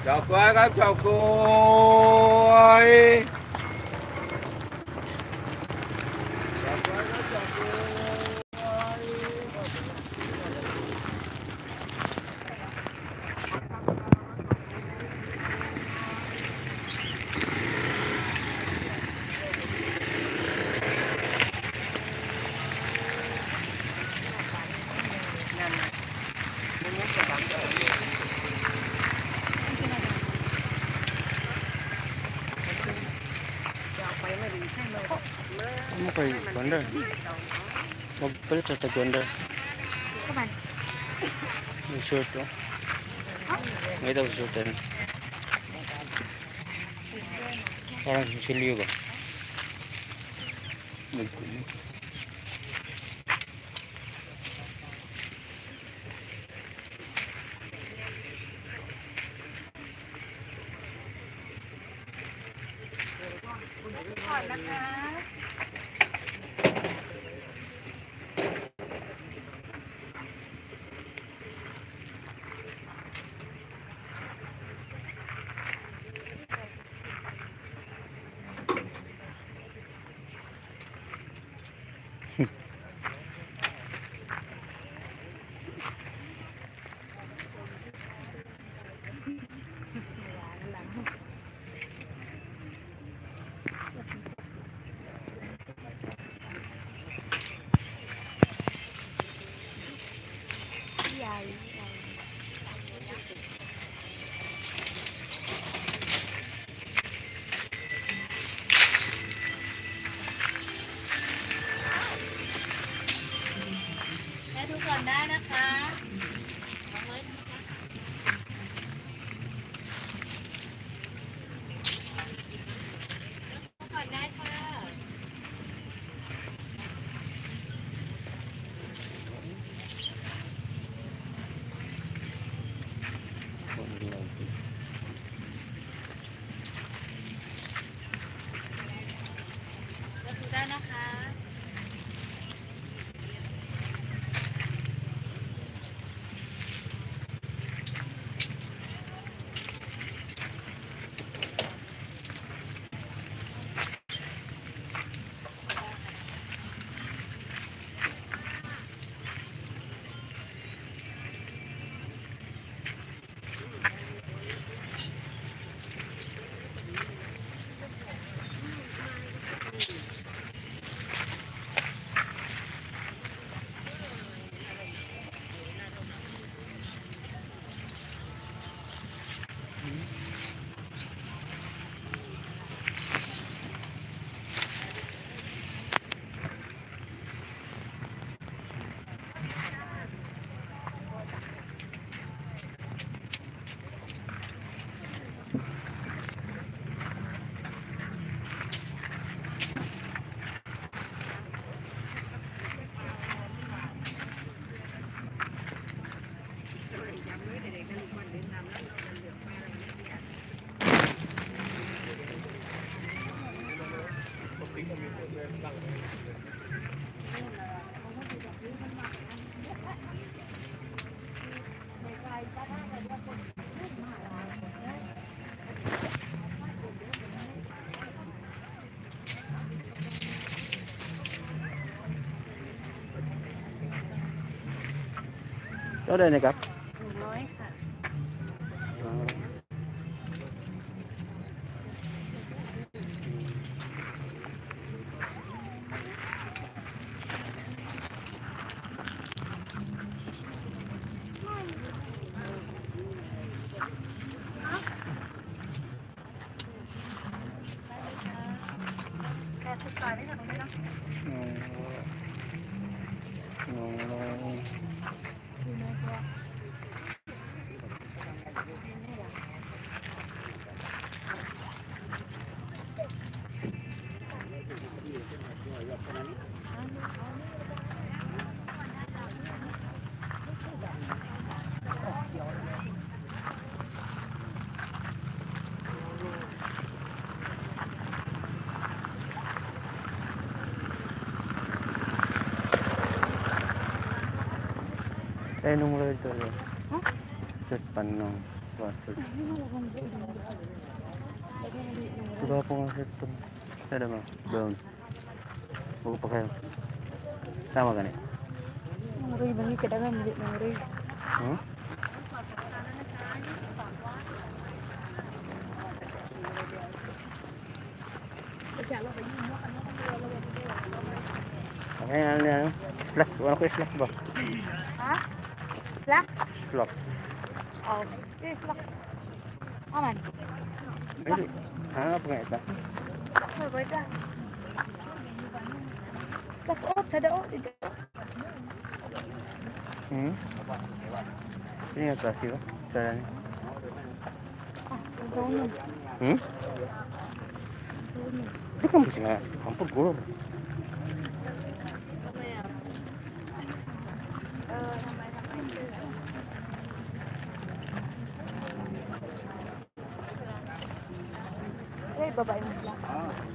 เฉาก๊วยครับเฉาก๊วยเฉาก๊วยครับเฉาก๊วย Ano kay Wonder? Magpalit sa tag Wonder. Kaman. Yung short oh. May daw short yan. Parang silyo ba? Nagkuno. ก่อนนะคะใหญ่ให้ดูก่อนได้นะคะลองเลยนะคะดูก่อนได้ค่ะ 190. เลือกดูได้นะคะ เท่าไหร่นะครับ 100ค่ะ 80บาทได้ค่ะตรงนี้เนาะ 100. Eh, nung Lord to. Huh? Short pan nung. Bastard. Diba po nga sa ito? Sada ba? Brown. Huwag pa kayo. Tama gani. Nanguroy ba ni kadangan hindi nanguroy. Hmm? Okay, ano yan? Slacks. Wala ko slacks ba? Ha? Slacks? Slacks. Oh, eh, slacks. Aman. Ay, ah, pa nga ito. Slacks ba ito? Slacks oh, sada oh dito. Ini nga klase ba? Sada ni. Ah, ang nun. Hmm? Di ka mo nga. Kampur guro. Eh, babae mo slacks.